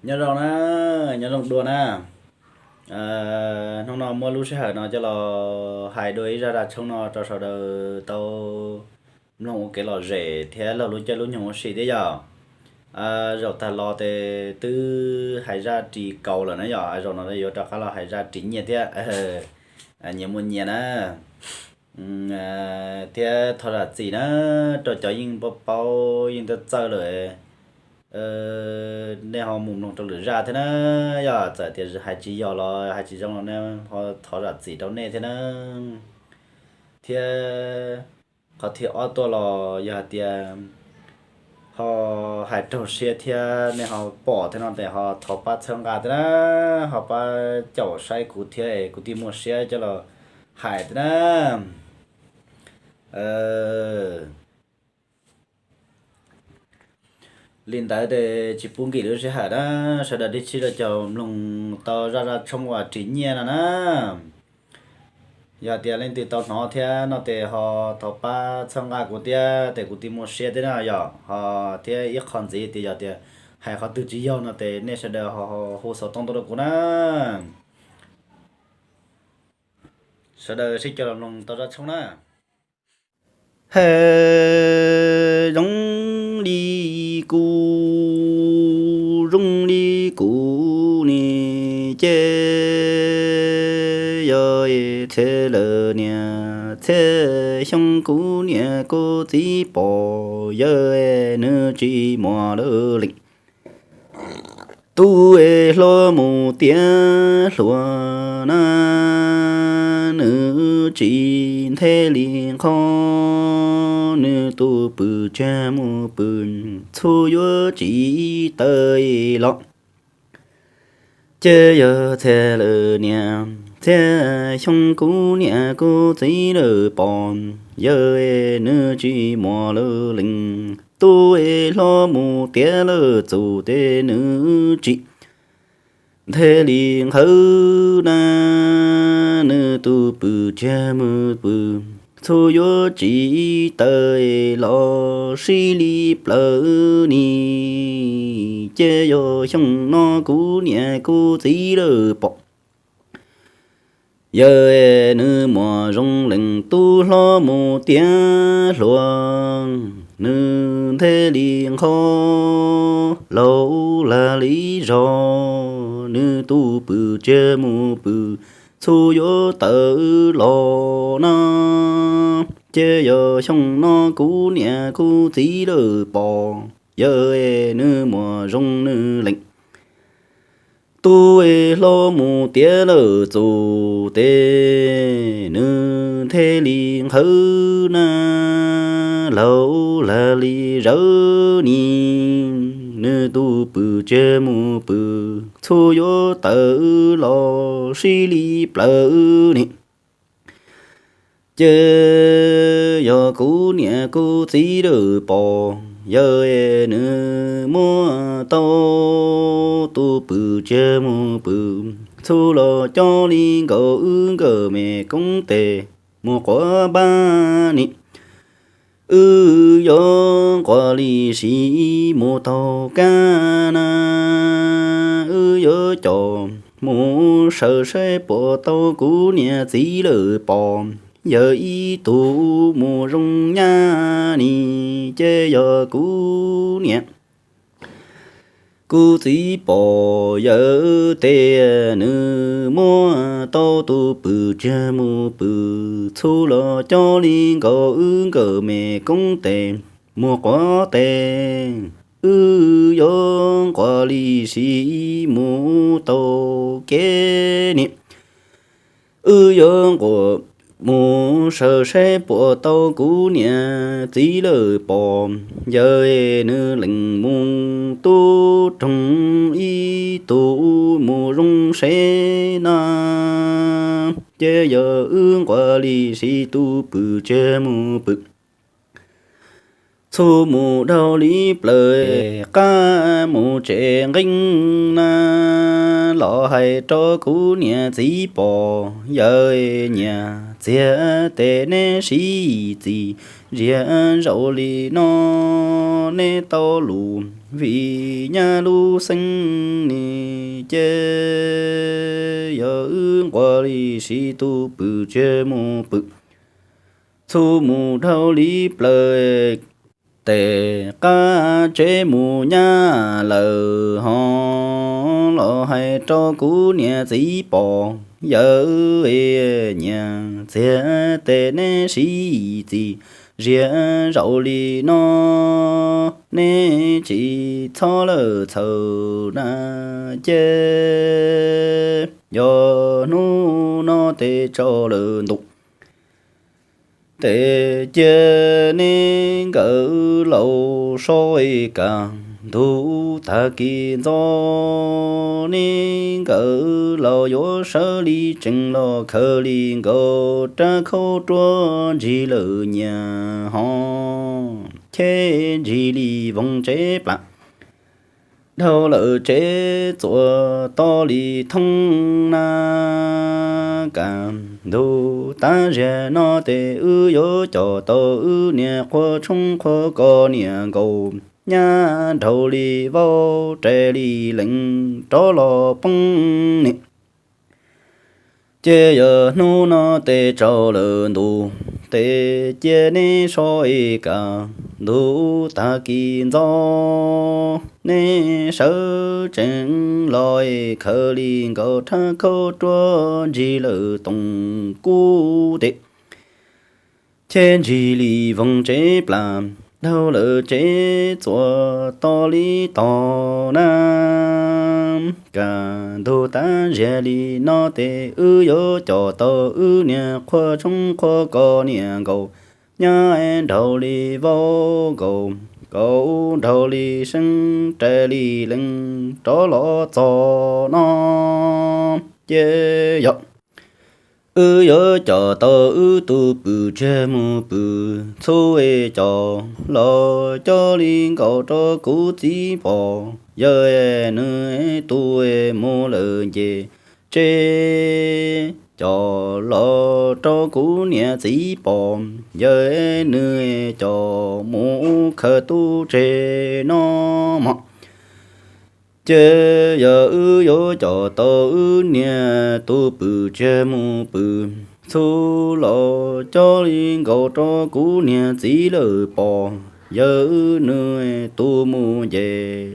Nyob zoo na, nyob zoo dua na. Hnub no muab lub sij hawm no coj los hais dua ib zaj zaj tshoob no rau sawv daws tau mloog ua kev lom zem thiab laug lub caij lub nyoog ua si thiab yog. Zaum tag los ces twb hais zaj ris kaus lawm na yog, zaum no yuav rov qab los hais zaj ris nyiaj thiab. Nyias muaj nyias na. Thiab thov zam txim na, rau cov yeej paub paub yeej txawj txawj lawm, nej ho mus mloog rau lwm zaj thiab na. Yog txawm tias hais tsis yog los hais tsis zoo los nej ho thov zam txim rau nej thiab na. Thiab qhov thib ob tuaj los yog hais tias ho hais raug siab thiab nej ho pom thiab no ces ho thov pab txhawb nqa thiab na, ho pab caum saib kuv thiab es kuv thiaj muaj siab coj los hais thiab na. Li ntawd ces tsis pub nkim lub sij hawm na, sawv daws dib tsib rau caum mloog tau zaj zaj tshoob uas ris nyiaj no na. Yog tias leej twg tau hnov thiab no ces ho thov pab txhawb nqa kuv thiab ces kuv thiaj muaj siab thiab na yog ho. Thiab ib qho ntxiv tias yog tias hais qhov twg tsis yog no ces nej sawv daws ho hu xov tooj tuaj rau kuv na. Sawv daws sib koom los mloog tau zaj tshoob na. Hais zoo li kuv, zoo li kuv ne, ces yog txhia lawm niam txhia xyoo kuv niam kuv txiv pom yawg nws tsis muaj lawm leej. Tus es hlob mus tiav hluas na, nws tsis nthe li nqho, nws tus pw tseg mus pw, txhua yuav tsis tawm los. Ces yog txhia lawm niam txhia xyoo kuv niam kuv txiv lawm pom, yawg nws tsis muaj lawm leej. Tus es hlob mus tiav lawm txus ces nws tsis nthe li nqhawv na, nws tus pw tseg mus pw, txhua yuav tsis tawm los sib li plaws ni. Ces yog xyoo no kuv niam kuv txiv lawm pom, yawg nws muaj zoo leej. Tus hlob mus tiav hluas, nws nthe li nqho, laus lag li zog, nws tus pw tseg mus pw, txhua yuav tawm los na. Ces yog xyoo no kuv niam kuv txiv lawm pom, yawg nws muaj zoo nws leej. Tus es hlob mus tiav lawm txus ces nws nthe li nqhawv na, laus lag li zawv ni, nws tus pw tseg mus pw, txhua yuav tawm los sib li plaws ni. Ces yog kuv niam kuv txiv lawm pom, yawg nws muab tau tus pw tseg mus pw, txhua los coj li nkaus wb nkawm me koob tes mus quav npab ni. Wb yuav nquas li si mus taug kab na, wb yuav coj mus sawv saib puas tau kuv niam txiv lawm pom, yawg ib tug mus zoo nyab ni. Ces yog kuv niam kuv txiv pom, yawg tes nws muab tau tus pw tseg mus pw, txhua los coj li nkaus wb nkawm me koob tes mus quav tes. Wb yuav nquas li si mus taug kev ni. Wb yuav nquas mus sawv saib puas tau kuv niam txiv lawm pom, yawg nws lees mus tub roog ib tug mus zoo seb na. Ces yog wb nquas li si tus pw tseg mus pw, txhua mus dhau li plaws qab mus tsev nqeeb na, los hais rau kuv niam txiv pom, yawg nyiam txiag tes neb sib txis ziag zaum li no, neb tau lus vim nyab lub xeeb ni ces yog wb nquag li siv tus pw tsis mus pw, txhub mus dhau li plaws tes qab tsev mus nyab lawm ho los hais rau kuv niam txiv pom yawm nyias txiag tes neb sib txiv ziag zaus li no, neb tsis txhob lawm txhaws na ces yog hnub no tes tsaus lawm ntuj tes cia neb nkawd laus so kam ntug tag kis ntxov, neb nkawd laus yuav sawv li tsees los khaws li nkaus rab khaub ruab ntsig lawm nyias ho cheb ntsig li voog tsev plas dhau lawm tsev txuas to li thoob na. Kam ntug tav zag no tes wb yuav coj tau wb niag qhua tshoob qhua kos niam nkaus nyab nraug li vaub rais li lees rov los poob ni ces yog hnub no tes tsaus lawm ntuj tes cia neb so kam ntug tag kis ntxov, neb sawv tsees los khaws li nkaus rab khaub ruab ntsig lawm toom kub tes cheb ntsig li voog tsev plas dhau lawm tsev txuas to li tog na. Kam ntug tav zag li no tes wb yuav coj tau wb niag qhua tshoob qhua kos niam nkaus nyab nraug li vaub nkaus, nkaus nraug li seeb rais li lees rov los txog no ces yog wb yuav coj tau wb tus pw tsis mus pw, txhub coj los coj li nkaus rau kuv txiv pom, yog nws tus mus lawm nce tsev, coj los rau kuv niam txiv pom, yog nws coj mus khaws tub tseg no mog. Ces yog wb yuav coj tau wb niag tus pw tsis mus pw, txhub los coj li nkaus rau kuv niag txiv lawm pom, yog nws tus mus nce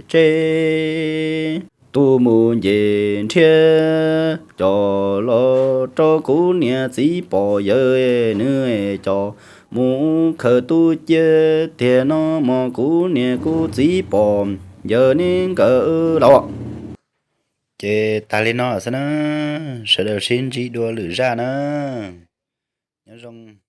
tsev, tus mus nce nrhiav, coj los rau kuv niam txiv pom, yog nws coj mus khaws tub cia tiag no mog kuv niam kuv txiv pom, yog neb nkawd los. Ces tas li no xwb na, sawv daws sib ntsib dua lwm zaj na. Nyob zoo.